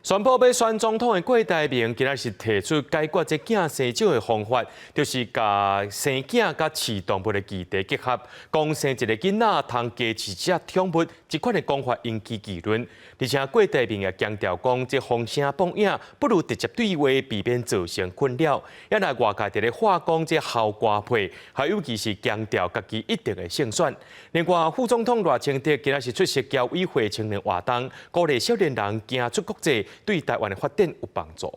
宣布欲選總統的郭台銘，今仔是提出解決這囝生少的方法，就是共生囝佮飼動物的議題結合，講生一个囡仔通加飼一隻寵物，這款的講法引起議論。而且郭台銘也強調講，這封聲放影不如直接對話，避免造成困擾。也若外界佇咧話講這猴歌配，還尤其是強調家己一定會勝選。另外，副總統賴清德今仔是出席僑委會青年活動，鼓勵少年人行出國際，對台灣的發展有幫助。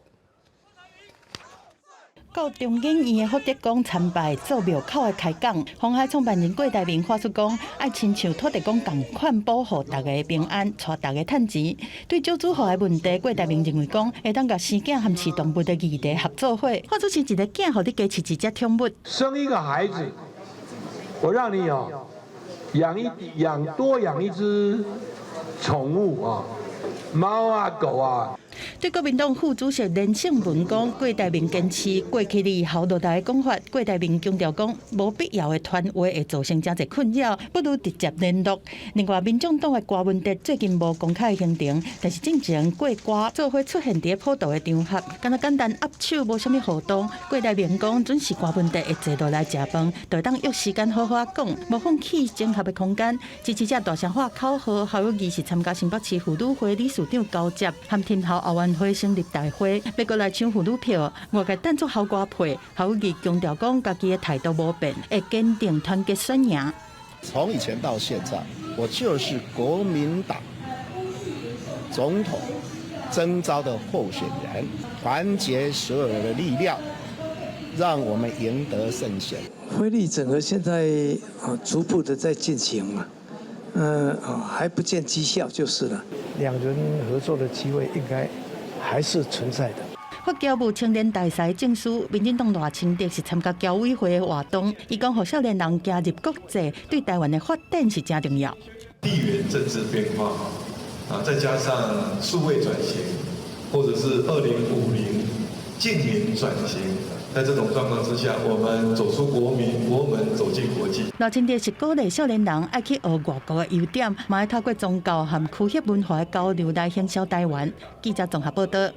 到中研院的福德宮參拜做廟口的開講，鴻海創辦人郭台銘發出講，愛親像土地公仝款保護大家平安，帶大家趁錢。對少子化的問題，郭台銘認為講，會當共生囝和飼動物的議題合做伙，發出生一个囝，予你加飼一隻寵物。生一個孩子，我讓你哦養一養多養一隻寵物啊，貓啊狗啊。對國民黨副主席連勝文講，郭台銘堅持過去你好落來的講法。郭台銘強調講，無必要的傳話會造成真濟困擾，不如直接聯絡。另外，民眾黨的柯文哲最近無公開行程，但是進前郭柯做伙出現佇普渡的場合，敢若簡單握手，無啥物互動。郭台銘講，準時柯文哲會坐落來食飯，就會當約時間好好仔講，無放棄整合的空間。支持者大聲喊口號，侯友宜是參加新北市婦女會理事長交接，和天后後援會成立大會，欲閣來搶婦女票，外界等做猴歌配，侯友宜強調講，家己的態度無變，會堅定團結選贏。從以前到現在，我就是國民黨總統徵召的候選人，團結所有的力量，讓我們贏得勝選。灰利整合現在啊，逐步的在進行嘛，還不見績效就是了。兩人合作的機會應該還是存在的。發僑務青年大使證書，民進黨賴清德是參加僑委會的活動，伊講，予少年人加入國際，對台灣的發展是誠重要。地緣政治變化，啊，再加上數位轉型，或者是2050淨零轉型，在這種狀況之下，我們走出國民國門，走進國際。賴清德是鼓勵少年人愛去學外國的優點，嘛愛透過宗教和科學文化的交流來行銷台灣。記者綜合報道。